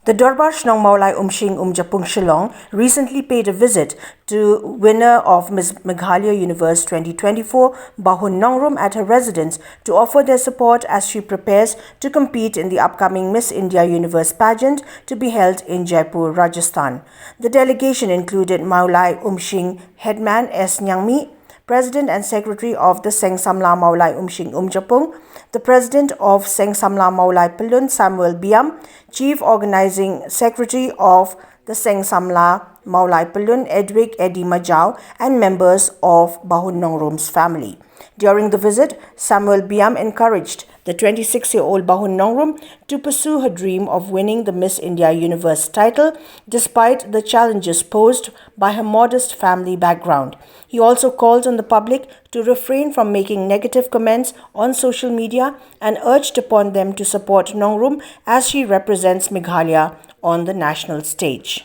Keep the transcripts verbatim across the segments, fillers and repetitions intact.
The Dorbar Shnong Mawlai Umshing Umjapung Shillong recently paid a visit to winner of Miss Meghalaya Universe twenty twenty-four, Bahun Nongrum, at her residence to offer their support as she prepares to compete in the upcoming Miss India Universe pageant to be held in Jaipur, Rajasthan. The delegation included Mawlai Umshing Headman S Nyangmi, President and Secretary of the Seng Samla Mawlai Umshing Umjapung, the President of Seng Samla Mawlai Pyllun Samuel Biam, Chief Organizing Secretary of the Seng Samla Mawlai Pyllun Edwig Eddie Majau, and members of Bahun Nongrum's family. During the visit, Samuel Biam encouraged the twenty-six-year-old Bahun Nongrum to pursue her dream of winning the Miss India Universe title despite the challenges posed by her modest family background. He also called on the public to refrain from making negative comments on social media and urged upon them to support Nongrum as she represents Meghalaya on the national stage.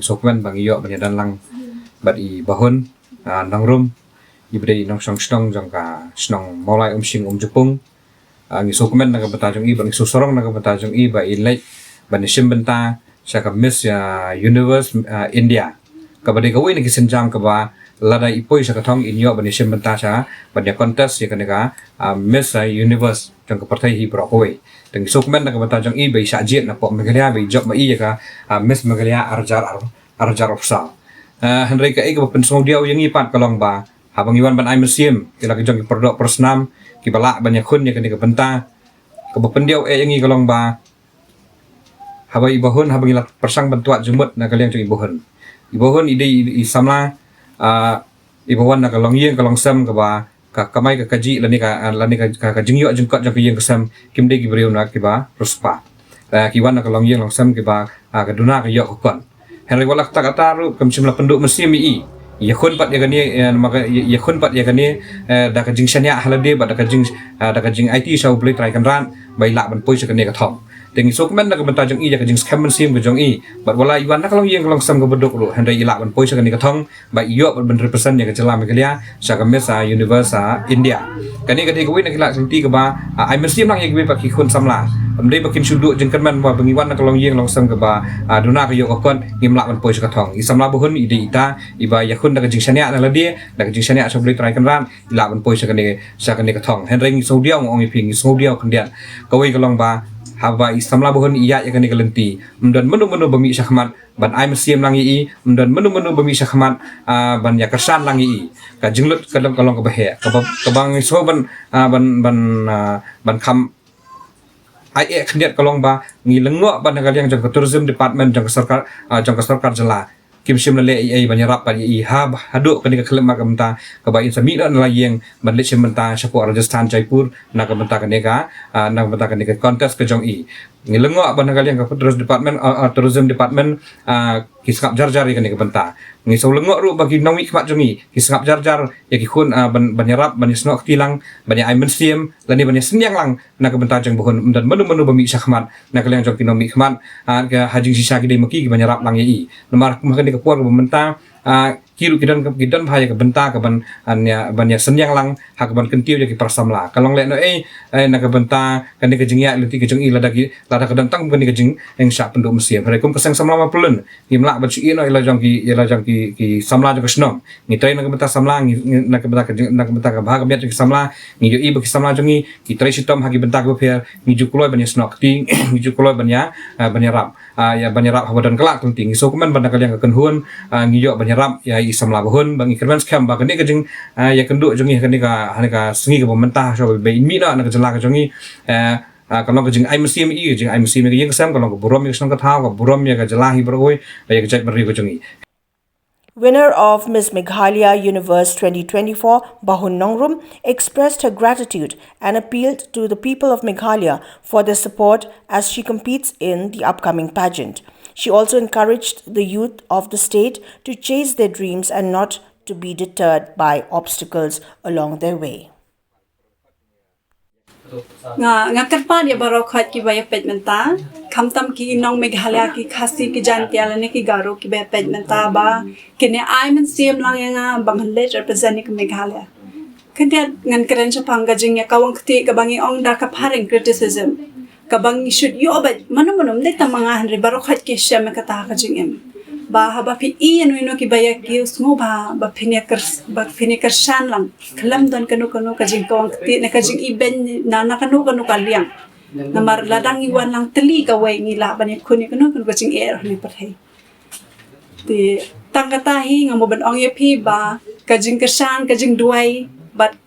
Sokmen ba ngi ïoh ban ïadon lang bad i Bahun, ah, Nongrum, i ba dei i nongshong shnong jong ka shnong Mawlai Umshing Umjapung. Ah, ngi sokmen na ka bynta jong i, ba ngi sosarong na ka bynta jong i ba i leit ban ïashim bynta sha ka Miss, ah, Universe, ah, India. Kaba dei kawei na ki sienjam kaba lada i poi sha ka thong in ïoh ban ïashim bynta sha, ban ïa contest ïa kane ka, ah, Miss, ah, Universe jong ka pyrthei hi baroh kawei. Te ngi sokmen na ka bynta jong i ba i shah jied na pok Meghalaya, ba i jop ma i ïa ka, ah, Miss Meghalaya ar hajar ar, ar hajar arphew saw. Ah, hynrei kaei kaba pynsngewdiaw ïa ngi pat ka long ba haba ngi wan ban ai mynsiem ïa la ki jong ki pyrdoh pyrsnam kiba lah ban ïakhun ïa kane ka bynta, kaba pyndiaw eh ïa ngi ka long ba haba i Bahun, haba ngi la pyrshang ban twad jingmut na ka liang jong i Bahun. I Bahun i dei i, i samla, ah, iba wan na ka longïing ka longsem kaba ka kamai ka kajih lane ka, ah, lane ka, ka, ka jingïoh jingkot jong ka ïing ka sem kim dei ki briew na kiba riewspah. Ah, ki wan na ka longïing longsem kiba, ah, ka duna ka ïoh ka kot. Hynrei wat la katta katta ruh kam shym la pynduh mynsiem ïa i. Ïakhun pat ïa kane, eh, ma ka, ïa, ïakhun pat ïa kane, eh, da ka jingshaniah ha lade bad da ka jing, eh, da ka jingaiti sha U Blei Trai Kynrad ba i lah ban poi sha kane ka thong. Te ngi sngewkmen na ka bynta jong i ïa ka jingskhem mynsiem ka jong i. Bad wat la i wan na ka longïing ka longsem kaba duk ruh, hynrei i lah ban poi sha kane ka thong ba i ïoh ban represent ïa ka jylla Meghalaya sha ka Miss, ah, Universe, ah, India. Kane ka dei kawei na ki lad lynti kaba, ah, ai mynsiem lang ïa kiwei pat ki khun samla. Ym dei ba kin shu duh jingkyrmen ba ngi wan na ka longïing longsem kaba, ah, duna ka ïoh ka kot ngim lah ban poi sha ka thong. I samla Bahun i dei ita iba ïakhun da ka jingshaniah na lade, da ka jingshaniah sha U Blei Trai Kynrad, i lah ban poi sha kane, sha kane ka thong. Hynrei ngi sngewdiaw, nga ong ïa phi, ngi sngewdiaw khyndiat. Kawei ka long ba haba i samla Bahun i ïaid ïa kane ka lynti, ym don mano mano ba mih shakhmat ban ai mynsiem lang ïa i, ym don mano mano ba mih shakhmat, ah, ban ïakyrshan lang ïa i. Ka jinglut ka long, ka long kaba heh, kaba, kaba ngi sngew ban, ah, ban, ban, ah, ban kham ai eh khyndiat ka long ba ngi lyngngoh ba na ka liang jong ka tourism department jong ka sorkar, ah, jong ka sorkar jylla kim shym la leh ei ei ban ïarap pat ïa i ha, haduh kane ka khyllipmat ka mynta kaba in sa mih noh na la ïing ban leit shim bynta shapoh Rajasthan, Jaipur, na ka bynta kane ka, ah, na ka bynta kane ka contest ka jong i. Ngi lyngngoh ba na ka liang ka tourism department, ah, ah, tourism department, ah, ki sngap jar jar ïa kane ka bynta. Ngi sngewlyngngoh ruh ba ki nongmihkhmat jong i ki sngap jar jar ïa ki khun, ah, ban, ban ïarap, ban ïasnoh kti lang, ban ïa ai mynsiem lane ban ïasynñiang lang na ka bynta jong Bahun. Ym don mano mano ba mih shakhmat na ka liang jong ki nongmihkhmat, ah, ka ha jingshisha ki dei ma ki kiban ïarap lang ïa i. Namar kum ha kane ka por kaba mynta, ah, ki ruh ki don, ki don bha ïa ka bynta kaban, ah, ïa, ban ïasynñiang lang ha kaban kyntiew ïa ki para samla. Ka long lehnohei, eh, na ka bynta kane ka jingïaid lynti ka jong i lada ki, lada ka don tang kane ka jing, eh, shah pynduh mynsiem. Hynrei kum ka Seng Samla Mawlai Pyllun ngim lah ban shu ïeh noh ïa la jong ki, ïa la jong ki, ki samla jong ka shnong. Ngi trei na ka bynta samla, ngi, ngi, na ka bynta ka jing, na ka bynta ka bha ka miat jong ki samla. Ngi ïohi ba ki samla jong ngi ki trei shitom ha ki bynta kiba pher, ngi ju kloi ban ïasnoh kti, ngi ju kloi ban ïa, ah, ban ïarap. Ah, ïa ban ïarap haba don ka lad ka lynti. Ngi sngewkmen ba na ka liang ka kynhun, ah, ngi ïoh ban ïarap ïa i samla Bahun, ba ngi kyrmen skhem ba kane ka jing, ah, ïakynduh jong ngi ha kane ka, ha kane ka sngi kaba mynta, shuwa ba in mih noh na ka jylla ka jong ngi, eh, ah, ka long ka jingai mynsiem ïa i, ka jingai mynsiem ïa ka ïing ka sem, ka long ka burom ïa ka shnong ka thaw, ka burom ïa ka jylla hi baroh kawei, bad ïa ka jaitbynriew ka jong ngi. Winner of Miss Meghalaya Universe twenty twenty-four, Bahun Nongrum, expressed her gratitude and appealed to the people of Meghalaya for their support as she competes in the upcoming pageant. She also encouraged the youth of the state to chase their dreams and not to be deterred by obstacles along their way. Nga, nga kyrpad ïa baroh khoit kiba ïa peit mynta. Khamtam ki nong Meghalaya, ki Khasi, ki Jaintia lane ki Garo kiba ïa peit mynta ba kine ai mynsiem lang ïa nga ba ngan leit represent ïa ka Meghalaya. Khyndiat ngan kren shaphang ka jingïakawang kti kaba ngi ong da ka phareng criticism. Kaba ngi should ïoh bad mano mano, ym dei tang ma nga hynrei baroh khoit ki shem ïa kata ka jingim. Ba haba phi ïohi ïa uno uno kiba ïa kiew, sngewbha ba phin ïa kyr-, ba phin ïa kyrshan lang. Khlem don kano kano ka jingkawang kti ne ka jingibeiñ na, na kano kano ka liang. Namar lada ngi wan lang tylli kawei ngi lah ban ïakhun ïa kano kano ka jingeh ha kane ka pyrthei. Te tang kata hi nga mo ban ong ïa phi ba ka jingkyrshan, ka jingduwai bad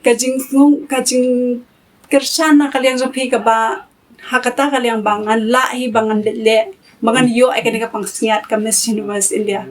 ka jingsngew, ka jingkyrshan na ka liang jong phi kaba ha kata ka liang ba ngan lah hi ba ngan leit leh, ba ngan ïoh ïa kane ka pansngiat ka Miss Universe India.